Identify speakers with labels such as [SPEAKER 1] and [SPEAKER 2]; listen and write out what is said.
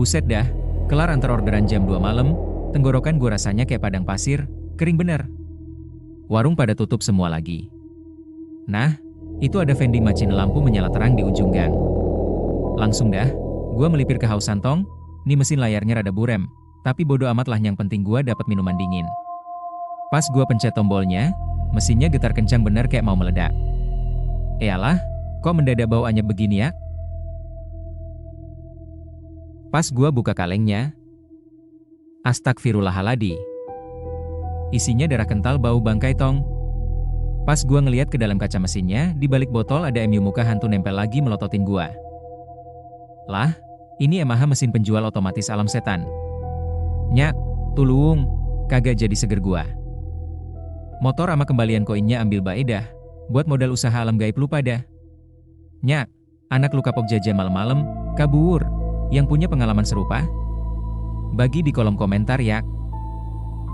[SPEAKER 1] Buset dah, kelar antar orderan jam 2 malam, tenggorokan gue rasanya kayak padang pasir, kering bener. Warung pada tutup semua lagi. Nah, itu ada vending machine lampu menyala terang di ujung gang. Langsung dah, gue melipir kehausan tong, nih mesin layarnya rada burem, tapi bodo amat lah yang penting gue dapat minuman dingin. Pas gue pencet tombolnya, mesinnya getar kencang bener kayak mau meledak. Eyalah, kok mendadak bau anyep begini ya? Pas gua buka kalengnya, astagfirullahaladzim. Isinya darah kental bau bangkai tong. Pas gua ngeliat ke dalam kaca mesinnya, di balik botol ada MU muka hantu nempel lagi melototin gua. Lah, ini Yamaha mesin penjual otomatis alam setan. Nyak, tulung, kagak jadi seger gua. Motor sama kembalian koinnya ambil baedah, buat modal usaha alam gaib lu pada. Nyak, anak lu kapok jajan malam-malam, kabur. Yang punya pengalaman serupa? Bagi di kolom komentar ya.